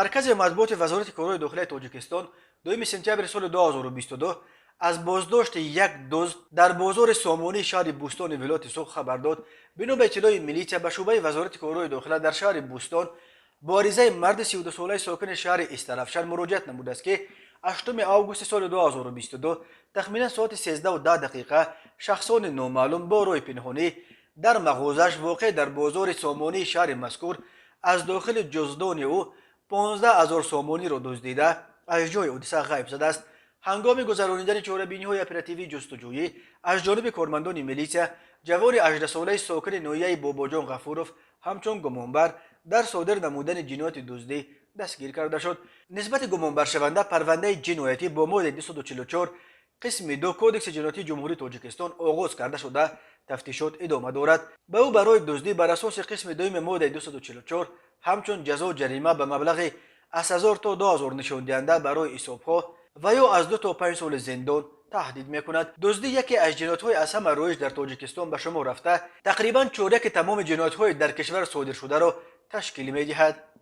Маркази матбуоти Вазорати корҳои дохилаи Тоҷикистон 2 сентябри соли 2022 аз боздошти як дузд дар бозори Сомонии шаҳри Бӯстони вилояти Суғд хабар дод. Бино ба иттилои милитсия, ба шӯъбаи Вазорати корҳои дохила дар шаҳри Бӯстон бо аризаи марди 32-солаи сокини шаҳри Истаравшан муроҷиат намудааст, ки 8 августи соли 2022 тахминан соати 13:10 шахсони номаълум бо роҳи пинҳонӣ дар мағозааш, воқеъ дар бозори Сомонии шаҳри мазкур, аз дохили ҷуздони ӯ 15 ҳазор сомониро дуздида, аз ҷои ҳодиса ғайб задааст. Ҳангоми гузаронидани чорабиниҳои оперативии ҷустуҷӯӣ аз ҷониби кормандони милитсия ҷавони 18-солаи сокини ноҳияи Бобоҷон Ғафуров ҳамчун гумонбар дар содир намудани ҷинояти дуздӣ дастгир карда шуд. Нисбати гумонбаршаванда парвандаи ҷиноятӣ бо моддаи 244 қисми 2 Кодекси ҷиноятии Ҷумҳурии Тоҷикистон оғоз карда шуда, тафтишот идома дорад. Ба ӯ барои дуздӣ бар асоси қисми дуюми моддаи 244 ҳамчун ҷазо ҷарима ба маблағи аз 1000 то 2000 нишондиҳанда барои ҳисобҳо ва ё аз 2 то 5 соли зиндон таҳдид мекунад. Дуздӣ яке аз ҷиноятҳои аз ҳама роиҷ дар Тоҷикистон ба шумор рафта, тақрибан чоряки тамоми ҷиноятҳои дар кишвар содиршударо ташкил медиҳад.